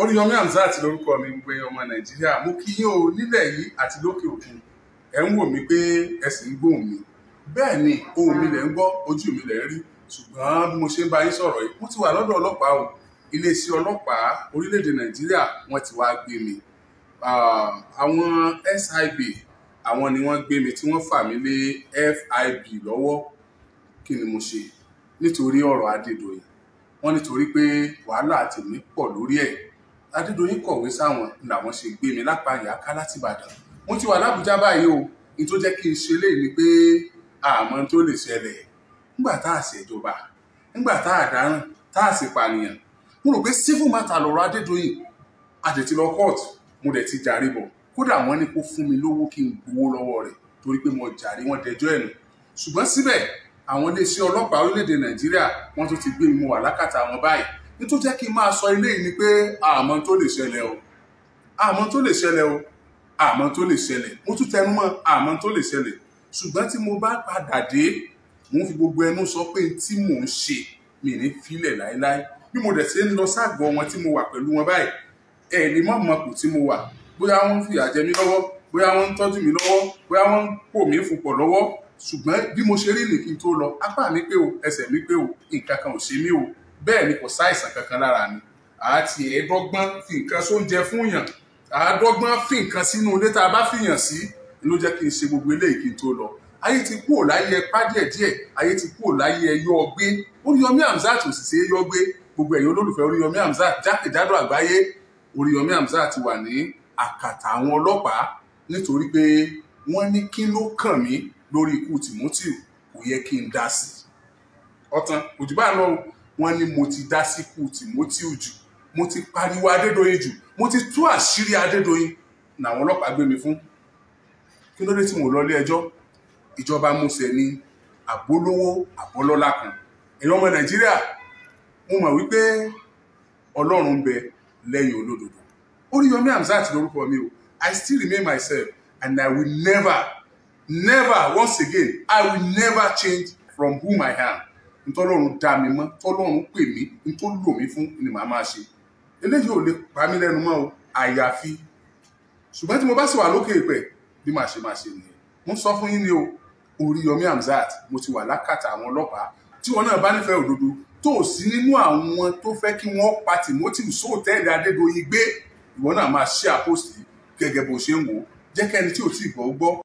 Oríyọmí Hamzat lórúkọ mi. Gbogbo ẹ̀yin ọmọ Nàìjíríà, mo kí yín o nílẹ̀ yìí àti lókè òkun. Ẹ ń wò mí pé ẹ sì ń gbóhùn mi. Bẹ́ẹ̀ ni, ohùn mi lẹ̀ ń gbọ́, ojú mi lẹ̀ ń rí. Ṣùgbọ́n bí mo ṣe ń bá yín sọ̀rọ̀ yìí, mo ti wà lọ́dọ̀ ọlọ́pàá o. Iléeṣẹ́ ọlọ́pàá orílẹ̀-èdè Nàìjíríà wọ́n ti wá gbé mi. Àwọn SIB, àwọn ni wọ́n gbé mi tí wọ́n fà mí lé FIB lọ́wọ́. Kí ni mo ṣe? Nítorí ọ̀rọ̀ Adédoyin. Wọ́n nítorí pé wàhálà tèmi pọ̀ lórí ẹ̀. Adédoyin kọ̀wé sáwọn làwọn ṣe gbé mi lápá ìyáká láti Ìbàdàn. Mo ti wà l'Ábùjá báyìí o. Ní tó jẹ́ kí n ṣe léyìí ni pé àmọ́ tó lè ṣẹlẹ̀ nígbà tá a ṣèjọba, nígbà tá a dáràn, tá a sì pànìyàn. Mo rò pé civil matter lọ̀rọ̀ Adédoyin. A dẹ̀ ti lọ court, mo dẹ̀ ti jàre bọ̀. Kódà wọ́n ní kó fún mi lówó kí n gbowó lọ́wọ́ rẹ̀ torí pé mo jàre, wọ́n dẹjọ́ ẹ̀nù. Ṣùgbọ́n síbẹ̀, àwọn iléeṣẹ́ ọlọ́pàá orílẹ̀-èdè Nàìjíríà wọ́n tún ti gbé mi, mo wà lákàtà wọn báyìí. Ní tó jẹ́ kí n máa sọ eléyìí ni pé àmọ́ tó lè ṣẹlẹ̀ o, àmọ́ tó lè ṣẹlẹ̀ o, àmọ́ tó lè ṣẹlẹ̀. Mo tún tẹnu mọ́ àmọ́ tó lè ṣẹlẹ̀. Ṣùgbọ́n tí mo bá padà dé, mo ń fi gbogbo ẹnu sọ pé tí mò ń ṣe mi ní filẹ̀ láéláé. Bí mo dẹ̀ ṣe ń lọ ságọ́ wọn tí mo wà pẹ̀lú wọn báyìí, ẹ̀ ní mọ̀ mọ̀ kù tí mo wà. Bóyá wọ́n ń fìyà jẹ mí lọ́wọ́, bóyá wọ́n ń tọ́jú mi lọ́wọ́, bóyá wọ́n ń pò mí fún pọ̀ lọ́wọ́. Ṣùgbọ́n bí mo ṣe rí ní kí n tó lọ, apá mi pé o, ẹsẹ̀ mi pé o, nǹkan kan ò ṣe mí o. Bẹ́ẹ̀ ni kò sáìsàn kankan lára mi. Àti ẹ̀ẹ́dọ́gbọ́n fi nǹkan sóúnjẹ fún yàn, àádọ́gbọ́n fi nǹkan sínú ilé tá a bá fìyàn sí, ló jẹ́ kí n ṣe gbogbo eléyìí kí n tó lọ. Ayé ti kúrò láyé ẹpá díẹ̀díẹ̀, ayé ti kúrò láyé ẹyọ ọgbé. Oríyọmí Hamzat ò sì ṣe é yọ gbé. Gbogbo ẹ̀yin olólùfẹ́ Oríyọmí Hamzat jákèjádò àgbáyé, Oríyọmí Hamzat ti wà ní àkàtà àwọn ọlọ́pàá nítorí pé wọ́n ní kí ló kàn mí lórí ikú Timothy, kò yẹ kí n dá sí. Ọ̀tàn kò jù bá lọ, wọ́n ní mo ti dá sí ikú Timothy jù, mo ti pariwo Adédoyin jù, mo ti tú àṣírí Adédoyin, làwọn ọlọ́pàá gbé mi fún. Kí ló dé tí mo lọ ilé ẹjọ́? Ìjọba múṣẹ ní àbólówó àbọ́lọ́lá kan. Ẹ̀yin ọmọ Nàìjíríà, mo mọ̀ wípé Ọlọ́run ń bẹ lẹ́yìn olódodo. Oríyọmí Hamzat lórúkọ mi o. I still remain myself and I will never, never once again, I will never change from whom I am. Ntọ́lọ́run dá mi mọ́, tọ́lọ́run pè mí, ntọ́ lò mí fún ni màá máa ṣe. Eléyìí ò lè pa mí lẹ́nu mọ́ o, àyàfi. Ṣùgbọ́n tí mo bá sì wà lókè ìpẹ́, bí màá ṣe máa ṣe nìyẹn. Mo sọ fún yín ni o, Oríyọmí Hamzat, mo ti wà lákàtà àwọn ọlọ́pàá. Tí wọn náà bá nífẹ̀ẹ́ òdodo, tó o sí nínú àwọn tó fẹ́ kí wọ́n pa Timothy sóòtẹ́ẹ̀lì Adédoyin gbé, ìwọ náà máa share post gẹ́gẹ́ bó ṣe ń wò ó. Jẹ́ kẹ́ni tí ò tí ì gbọ́ gbọ́.